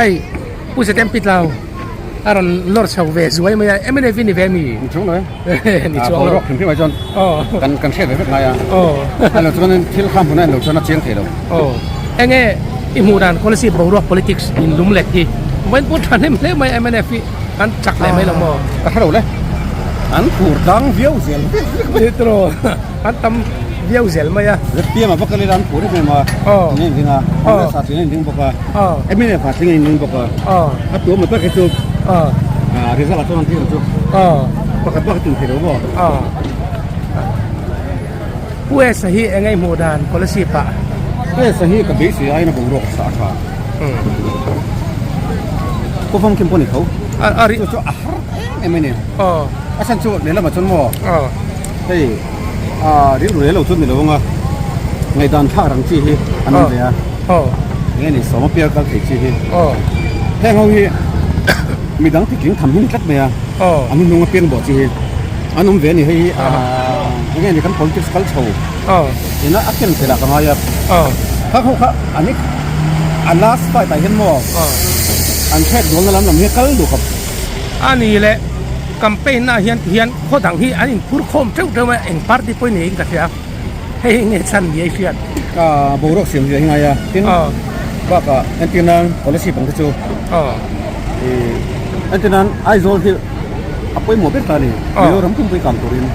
Hei Pu Zetem Pitlau a rawn lawr chho ve zuai mai a, mnf i ni ve mi? Ni chuang lo e. Ni chuang lo. Boruak hrim hrim ah chuan kan kan hriat ve vek ngai a. Hei lo chuan thil kha hmun a en lo chuan a chiang thei lo. Enge i hmuh dan policy boruak politics in lum let hi vawiin pawh tha hnem hle mai mnf hi an chak leh mai lo maw? Ka hre lo le. An phur tlang viau zel vek vek mai. Ni tawh an tam viau zel mai a. ZPM a va kal ila an phur em em a. Tling a inring a. Congress ah tling a inring bawk a. Mnf ah tling a inring bawk a. A tu emaw tak hi chu result ah chuan an tling ang chu. Pakhat bak a tum thei lo maw? Pu Esa hi eng nge hmuh dan policy pah? Pu Esa hi ka beisei aiin a boruak a sa a tha. Pu Famkim pawh a ni tho. Chu chu a har em em a ni. A chhan chu lehlamah chuan maw hei rilru leh lo chu ni lo anga ngaihdan thlak rang chi hi an awm ve a. Eng nge ni sawma pial kal thei chi hi. Heng ho hi midang titling tham hi ni tlat mai a. An hnung a piang bawh chi hi an awm ve a ni hei hi eng nge ni kan politics kal chho ina a ken tel ah ka ngai a kha ho kha an i a last fight ah hian maw an thlek dawn na lam lam hi kal duh khawp a ni le campaign ah hian tihian khaw dang hi an inphur khawm teuh teuh mai a eng party pawh niin ka hria hei hi nge chhan ni a i hriat boruak siam zia hi ngai a tin bakah entir nan policy pang te chu entir nan Aizawl hi a pawimawh ber ta a ni Mizoram pumpui kang turin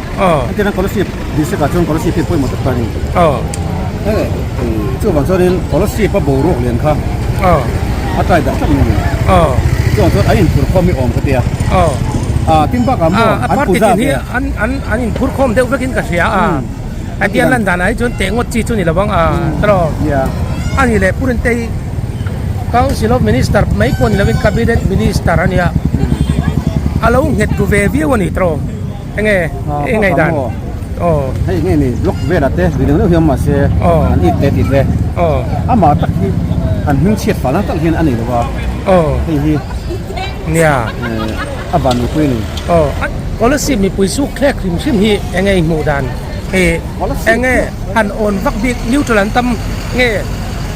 entir nan Kolasib district ah chuan Kolasib hi a pawimawh tak ta a ni chuvang chuanin Kolasib a boruak lian kha a tlai dah tlat mai a ni chuvang chuan an inphur khawm hi awm ka tia tin bakah maw an puja ve an inphur khawm deuh vekin ka hria a a tian lan danah hi chuan teh ngawt chi chu ni lo vang a tawh a ni leh Purintei Council of Minister mai pawh ni lovin Cabinet Minister a nia a lo nghet ru ve viau a ni tawh enge eng nge dan aw hei nge ni block velah te ri deuh deuh hian mahse an it te tih te amah tak hi an hming chhiat fah na tak hian a nei lo va hei hi nia a van nupui a ni aw policy mipui suk thlek hrim hrim hi enge i hmuh dan hei enge han awn vak bik neutral an tam nge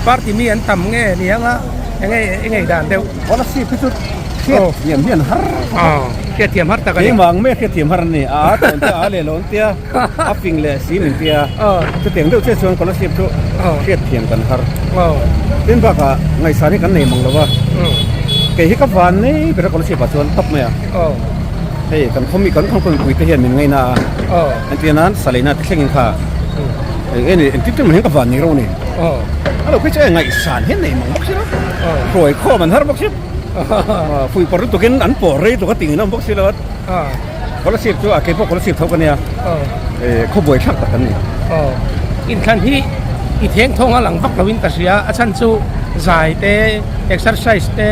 Party mi an tam nge ni ang a, enge i ngei dan deuh. Scholarship hi chu hriat thiam hi an har khawp a. Hriat thiam har tak a ni. Keimah ang mai hriat thiam har an ni. A tawn te a leh lo an tia, a fing leh si min tia. Chutiang deuh chiah chuan scholarship chu hriat thiam kan har. Tin bakah ngaihsan hi kan nei mang lo va. Kei hi ka van nei ber a scholarship ah chuan tawp mai a. Hei kan khaw mi kan khaw mipui te hian min ngaina a. Entir nan Saleina te thlengin kha eng nge engtin emaw hian ka van nei reuh a ni. A lo phei chu e ngaihsan hian nei mang bawk si lo. Hruai khawm an har bawk si. Fui pawr lutukin an pawh rei tuk a ting in a awm bawk si lo a. Scholarship chu a keipawh scholarship tho ka nia. Khawbuai thlak tak kan ni. Inthlan hi i theng thawng a lang vak loin ka hria. A chhan chu zai te, exercise te,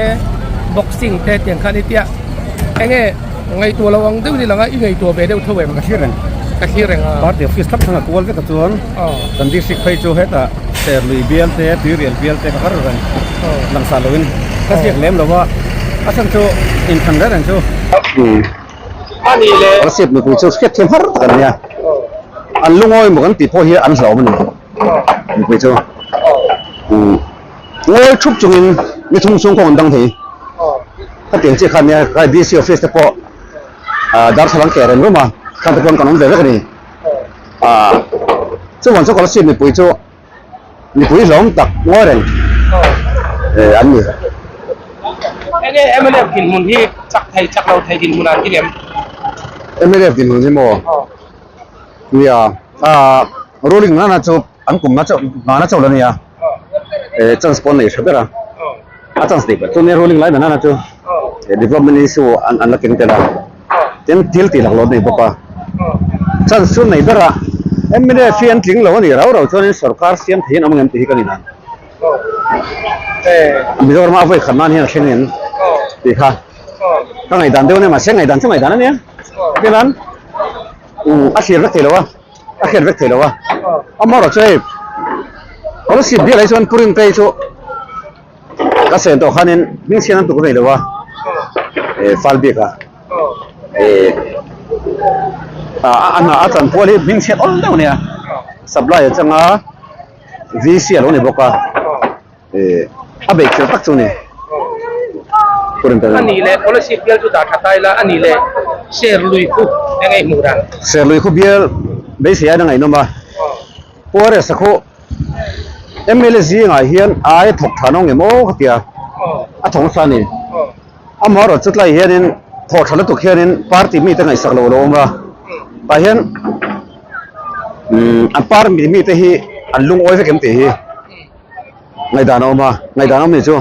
boxing te tiang kha a ni tia. Enge ngaihtuah lo ang deuh ni lang a, i ngaihtuah ve deuh tho em? Ka thlir reng. Ka thlir reng a. Party office thlap thlanga kual vek a chuan kan district phei chu hetah Serlui bial te, Tuirial bial te ka kar reng langsar loin ka ziak lem lo a, a chhan chu inthlan reng reng chu. Kolasib mipui chu hriat thiam har tak an nia, an lungawi maw kan tih pawh hi an hlauhawm a ni mipui chu. Ngawi thup chungin ni thum chhung kawng an dang thei. Khatiang chiah khan nia kai DC office te pawh ah darthlalang keh rem rem a khan te pawn kan awm ve vek a ni. Ah chuvang chu Kolasib mipui chu mipui hlawm tak ngawi reng eh an ni. Enge mnf dinhmun hi chak thei chak lo thei dinhmun ah an ti lem? Mnf dinhmun hi maw? Nia ah ruling nana chu An kum na chauh hna na chauh la nia eh chance pawh an nei tha ber a a chance nei ber chu nia ruling lai nana chu eh development issue an an la keng tel a tin thil tih lak lo an nei bawk a chance chu nei ber a mnf hi an tling lo a nih rau rau chuanin sorkar siam theihin an awm ang em tih hi ka ni dan Mizoram a vawi khat nan hian a thleng em tih kha ka ngaihdan deuh a nia mahse ngaihdan chu ngaihdan a nia tichuan a thlir vek thei lo a. a hriat vek thei lo a amaherawh chu hei scholarship bial ah hi chuan purin te hi chu ka sen tawh khanin hming chhiat an tuk nei lo a eh fal bik a eh a a hna a chan pual hi hming chhiat awl deuh a nia supply atanga VC a lo ni bawk a eh a beih kher tak chu a ni. A nih leh Kolasib bial chu dah tha ta ila, a nih leh Serlui khu eng nge i hmuh dan? Serlui khu bial beisei aiin a ngaihnawm a, Puaresa khu mla zingah hian ai a thawk tha nawng em aw ka ti a, a thawk nasa a ni. Amaherawhchu chu tlai hianin thawh tha lutuk hianin party mite ngaihsak lo a lo awm a, tah hian an party mite hi an lungawi vek em tih hi. Ngaihdan a awm a, ngaihdan a awm ni chu.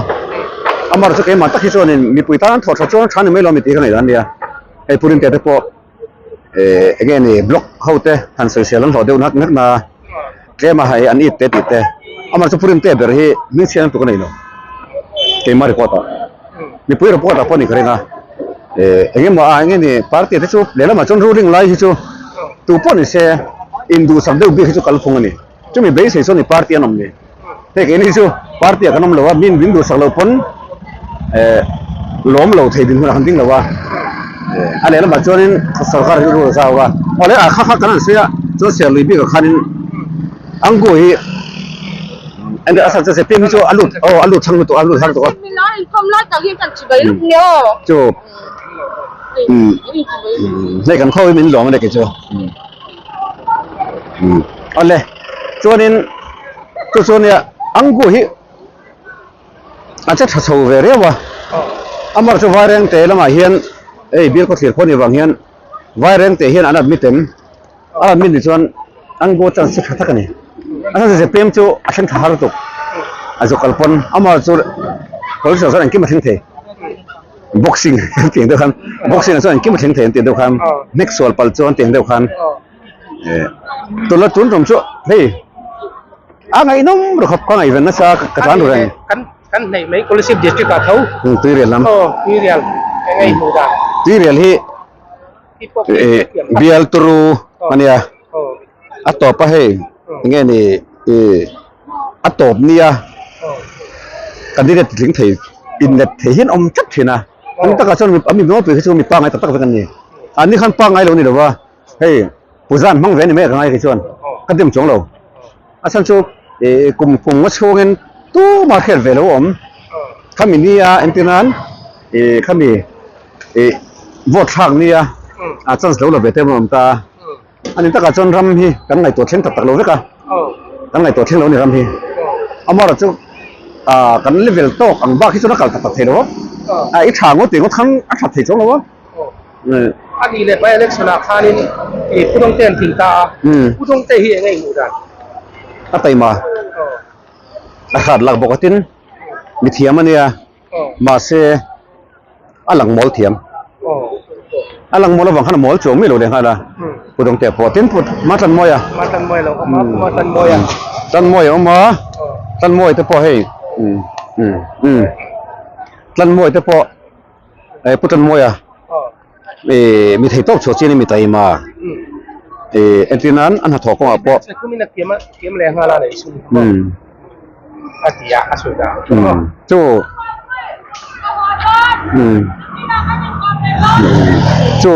Amar chu keimah tak hi chuanin mipui tan thawh tha chuan tha ni mai lo mi tih ka ngaihdan a nia. Hei Pu Rintea te pawh eh eng nge ni block ho te han sawisel an hlawh deuh nak nak na tlem a hei an it te tih te. Amar chu Pu Rintea ber hi hmingchhiat an tuk a nei lo keimah report ah. Mipui report ah pawh ni ka ring a. Eh eng emaw a eng nge ni party te chu lehlamah chuan ruling lai hi chu tu pawh ni se induhsak deuh bik hi chu kalphung a ni. Chumi beisei chuan i party an awm ni. Hei keini chu party ah kan awm lo a, min min duhsak lo pawn eh lawm lo thei dinhmun ah kan ding lo a. Eh a lehlamah chuanin sorkar rilru a zau a. Awle a kha kha kan han sawi a, chuan Serlui bikah khanin Angu hi enge a sa pem hi chu a lut aw a lut thang lutuk a, a lut har lutuk a. Chu umm hei kan khaw hi min lawm a ni kei chu. Awle chuanin chu chu nia angu hi a che tha chho ve riau a amar chu vairengte lamah hian hei bial khawthlir pawh ni vang hian vairengte hian an admit em a admit ni chuan angu chance chu tha tak a ni a chance zpm chu a thleng tha har lutuk a zu kal pawn amar chu police ah chuan engkim a thleng thei. Boxing an tih ang deuh khan boxing ah chuan engkim a thleng thei an tih deuh khan hnek sual palh chu an tih ang deuh khan eh tuna tun tum chu hei a ngaihnawm ru khawp ka ngaihven nasa ka tlan ru reng. Kan kan hneih mai Kolasib district ah tho. Tuirial lam. Aw Tuirial eng nge hmuh dan. Tuirial hi eh bial turu ania a tawp a hei eng nge ni ih a tawp nia candidate tling thei inlet thei hian awm tlat thin a an takah chuan a mi nawlpui khi chu mi pangngai tak tak vek an ni an ni khan pangngai lo ni lo va hei puja an hmang ve a ni mai ka ngai khi chuan ka dem chuang lo a chhan chu ih kum kum nga chhungin tumah hriat ve lo a awm khami nia entir nan ih khami ih vote thlak nia a chance lo la ve te an awm ta a. A ni takah chuan ram hi kan ngaihtuah thleng tak tak lo vek a, kan ngaihtuah thleng lo a ni ram hi. Amaherawhchu chu ah kan level tawk ang bak hi chuan a kal tak tak thei lo a, ah i tha ngawt tih ngawt khan a that thei chuang lo a. A nih leh by election ah khanin ih Pu Dawngte an tling ta a, Pu Dawngte hi eng nge i hmuh dan? A taima, a hrat lak bawk a tin mithiam a nia. Mahse, a lang mawl thiam. A lang mawl avang khan a mawl chuang miah lo leh nghal a. Pu Dawngtea pawh tin Pu Matlanmawia. Matlanmawia lo awm a, Pu Matlanmawia. Tlanmawia awm a, Tlanmawia te pawh hei Tlanmawia te pawh Pu Tlanmawia mi thei tawp chhuah chian a mi taima entir nan a hnathawh kawngah pawh chu chu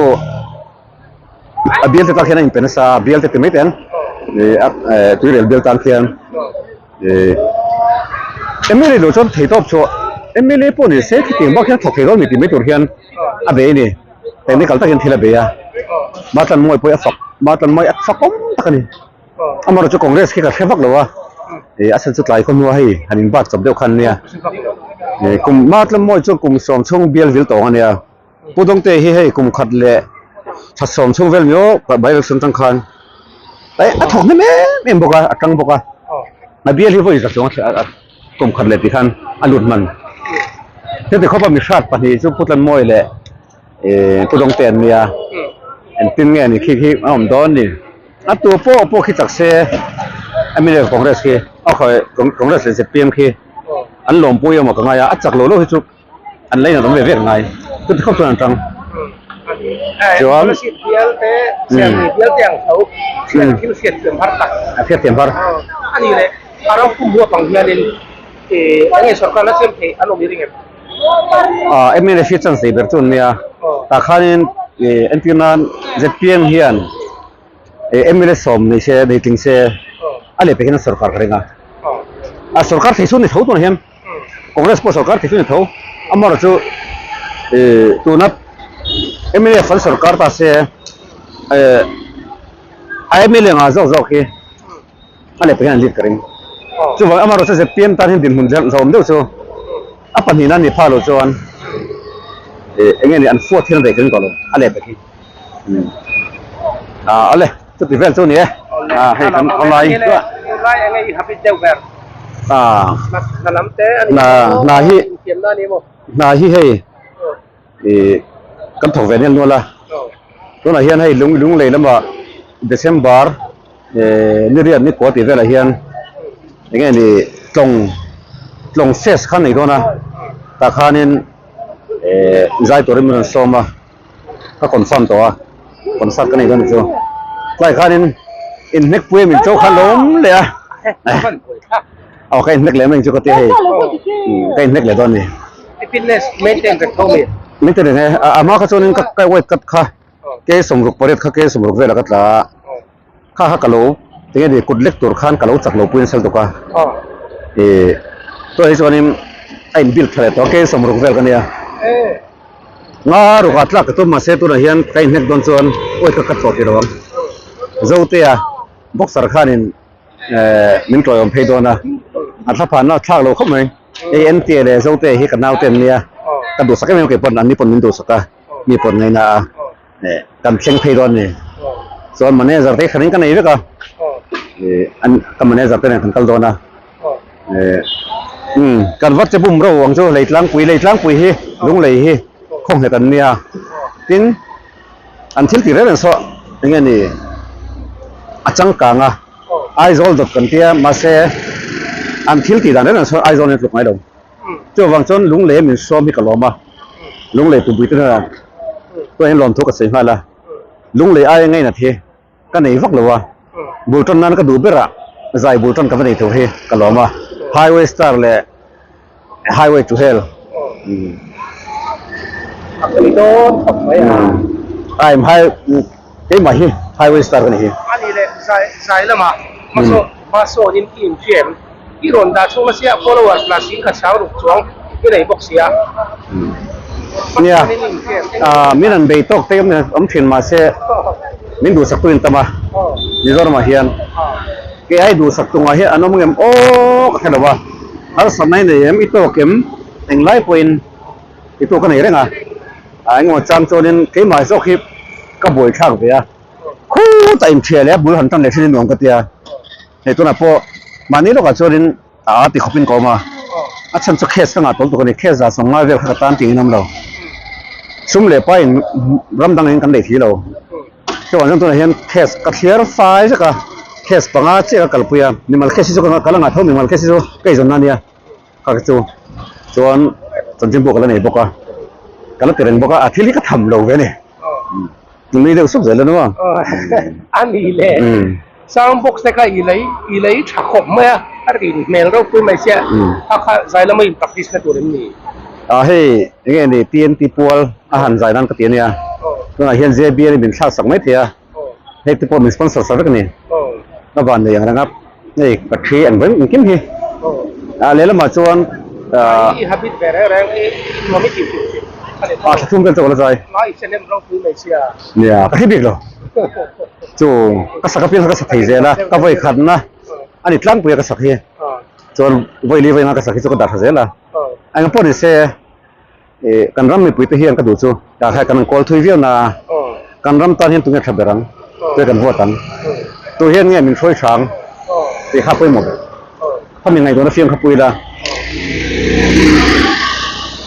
a bial te tak hian a inpe nasa a bial te ti mai te an tuirel bial tan khian. Mla lo chuan thei tawp chu mla pawh ni se khitiang bak hian thawk thei dawn mi tih mai tur hian a bei a ni. Technical takin thil a bei a, Matlanmawi pawh hi a fak Matlanmawi a fakawm tak a ni. Amaherawhchu chu Congress khi ka hre vak lo a, ih a chhan chu tlai khaw hnua hei han inbat chawp deuh khan a nia. Ih kum Matlanmawi chu kum sawm chhung bial vil tawng a nia. Pu Dawngte hi hei kum khat leh tha sawm chhung vel ni aw by election tang khan eh a thawk hnem em em bawk a a tang bawk a a bial hi vawi za chuang a kum khat leh tih khan a lut hman heti khawpa mi hrat pahnih chu Pu Tlanmawi leh eh Pu Dawngte an nia engtin nge ni khi khi a awm dawn ni a tu pawh pawh khi chak se mnf Congress khi a khawi Congress leh zpm khi an lawmpui emaw ka ngai a a chak lo lo hi chu. An lei in an awm ve vek ngai. Chuti khawp chuan an tang. Chuan A hriatthiam har. Ah mnf hi chance nei ber chu an nia. Tah khanin entir nan zpm hian mla sawm nei se nei tling se a leh pek hian an sorkar ka ring a. A sorkar thei chu ni tho tunah hian. Congress pawh sorkar thei chu ni tho. Amaherawhchu chu. Ih tuna mnf an sorkar ta se eh a mla ngah zawk zawk hi a leh pahnih an lead ka ring. Chuvang amaherawhchu zpm tan hian dinhmun hlauhawm deuh chu a pahnihna a nih phah loh chuan ih eng nge ni an fuat hian an reh ka ring tawh lo a leh pek hi. Ah awle chuti vel chu a ni e ah hei kan khawlai ah hna hi hna hi hei ih kan thawk ve nel nual a tunah hian hei lung lunglei lamah December eh ni riat ni kua tih velah hian eng nge ni tlawng tlawng fest kha a nei dawn a tah khanin eh zai turin min rawn sawm a. Ka confirm tawh a, concert ka nei dawn chu. Tlai khanin inhnek pui a min cho kha lawm leh a. Aw ka inhnek leh mai chu ka ti hei. Ka inhnek leh dawn ni. Fitness maintain reng tho mi. Maintain reng e. A hma kha chuanin ka ka weight cut kha ke sawmruk pariat kha ke sawmruk velah ka tla a. Kha kha ka lo tinge ni kut lek tur khan ka lo chak lo puiin sel tuk a. Ih chuan hi chuanin a in build tha leh tawh a ke sawmruk vel ka nia. Nga rukah tlak ka tum mahse tunah hian ka inhnek dawn chuan awi ka cut tawh tih lo ang. Zotea boxer khanin eh min tawiawm phei dawn a, a thla phanna a thlak lo khawp mai. Hei NTA leh Zotea hi ka naute an nia, ka duhsak em em kei pawn anni pawn min duhsak a, mi pawn ngaina a eh kan thleng phei dawn a ni. Chuan manager te hi hran in ka nei vek a, eh an ka manager te nen kan kal dawn a. Umm kan va che bum ro ang chu lei tlangpui lei tlangpui hi lunglei hi khaw nghet an nia tin an thil tih reng reng saw eng nge ni a changkang a Aizawl dawt kan tia mahse an thil tih dan reng reng saw Aizawl in a tluk ngai lo chuvang chuan lunglei min sawm hi ka lawm a lunglei tupui te hnenah chuan in lawmthu ka sawi nghal a lunglei aia ngainat hi. Ka nei vak lo a, bul tan nan ka duh ber a, zai bul tan ka va nei tur hi ka lawm a, Highway Star leh Highway to Hell. A pui dawn khawp mai a. I'm high, keimah hi Highway Star ka ni hi. A nih leh zai zai lamah hmasawn hmasawnin i inhria em? I rawn dah chhung nasa a followers lah sing khat sang ruk chuang i nei bawk sia. Nia, min an bei tawk te awm thin mahse min duhsak tu in tam a, Mizoramah hian kei ai duhsak tungah hian an awm ngem aw ka hre lo a, harsatna i nei em i tawk em englai pawhin i tawk a nei reng a, engemaw chang chuanin keimah zawk hi ka buaithlak ve a, khutah inthiah leh a bul han tan leh thin hi nuam ka tia. Hei tunah pawh mahni lawkah chuanin a ti khawpin ka awm a, a chhan chu case ka ngah tawl tuk a ni, case zah sawm ngai vel kha ka tan tingin awm lo, sum leh pain ram dangin kan neih thei lo, chuvang chuan tunah hian case ka thliar fai vek a, case panga chiah ka kalpui a, mimal case hi chu ka la ngah tho, mimal case hi chu ka eizawnna a nia, kha kha chu chuan chanchin pawh ka la nei bawk a, ka la ti reng bawk a, a thil hi ka tham lo ve a ni. Nui deuh sup zel a ni maw? A ni le. Sound box te kha i lei i lei tha khawp mai a, a rin hmel ropui mai sia, a kha zai lama in practice na tur em ni? Ah hei eng nge ni TNT pual a han zai nan ka ti a nia, tunah hian JBL in min thlak sak mai thei a, hei te pawh min sponsor sak vek a ni, ka van nei ang reng a, hei ka thi ang reng engkim hi, ah lehlamah chuan ah. I habit ve reng reng i nuam i tih hrim hrim a ni Ah thlathum vel chu ka la zai. Ngai i sen em ropui mai sia. Nia ka hre bik lo. Chu ka sak apiang kha ka sak thei zel a, ka vawi khatna a ni tlangpui a ka sak hi. Chuan vawi li vawi nga ka sak hi chu ka dah tha zel a. Eng pawh ni se ih kan ram mipui te hian ka duh chu tah khan kan kawl thui viau na a, kan ram tan hian tunge tha ber ang, tunge kan vote ang, tu hian nge min hruai hrang tih kha pawimawh ber. Khami ngaihtuahna fiam kha pui la,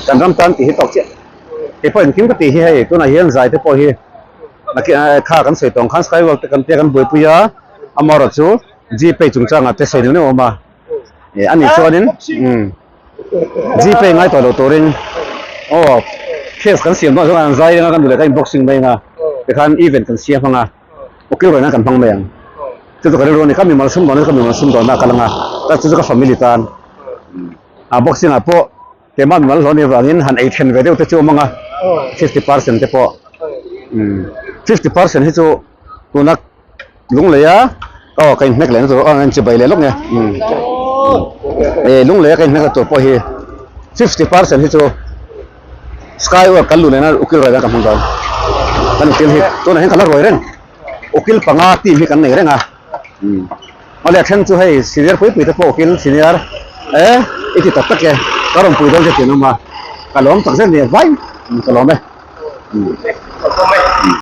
kan ram tan tih hi tawk chiah. Kei pawh engkim ka tih hi hei tunah hian zai te pawh hi kha kan sawi tawng khan skywalk te kan tia kan buaipui a, amaherawh chu gpay chungchangah te sawi neuh neuh a awm a, ih ani chuanin umm gpay ngai tawh lo turin aw case kan siam dawn chuan an zai anga kan duh leh kan inboxing mai anga tikhan event kan siam anga ukil rawih nan kan hmang mai ang chu chu ka rilru a ni ka mimal sum dawn chu ka mimal sum dawn a kal anga chu chu ka family tan a boxing ah pawh Keimah mimal hlawh nih avangin han ei then ve deuh te chu awm ang a, 50% te pawh. 50% hi chu tuna lunglei a aw ka inhnek leh na tur aw in chibai leh lawk nge. Lunglei a ka inhnek na tur pawh hi 50% hi chu. Sky work kan luh lehna ukil ruai dan ka hmang dawn. Kan ukil hi tunah hian ka la ruai reng. Ukil panga team hi kan nei reng a. Awle a then chu hei senior pui pui te pawh ukil senior e i ti tak tak e ka rawn pui dawn che tih an awm a. Ka lawm tak zet nia vai ka lawm e.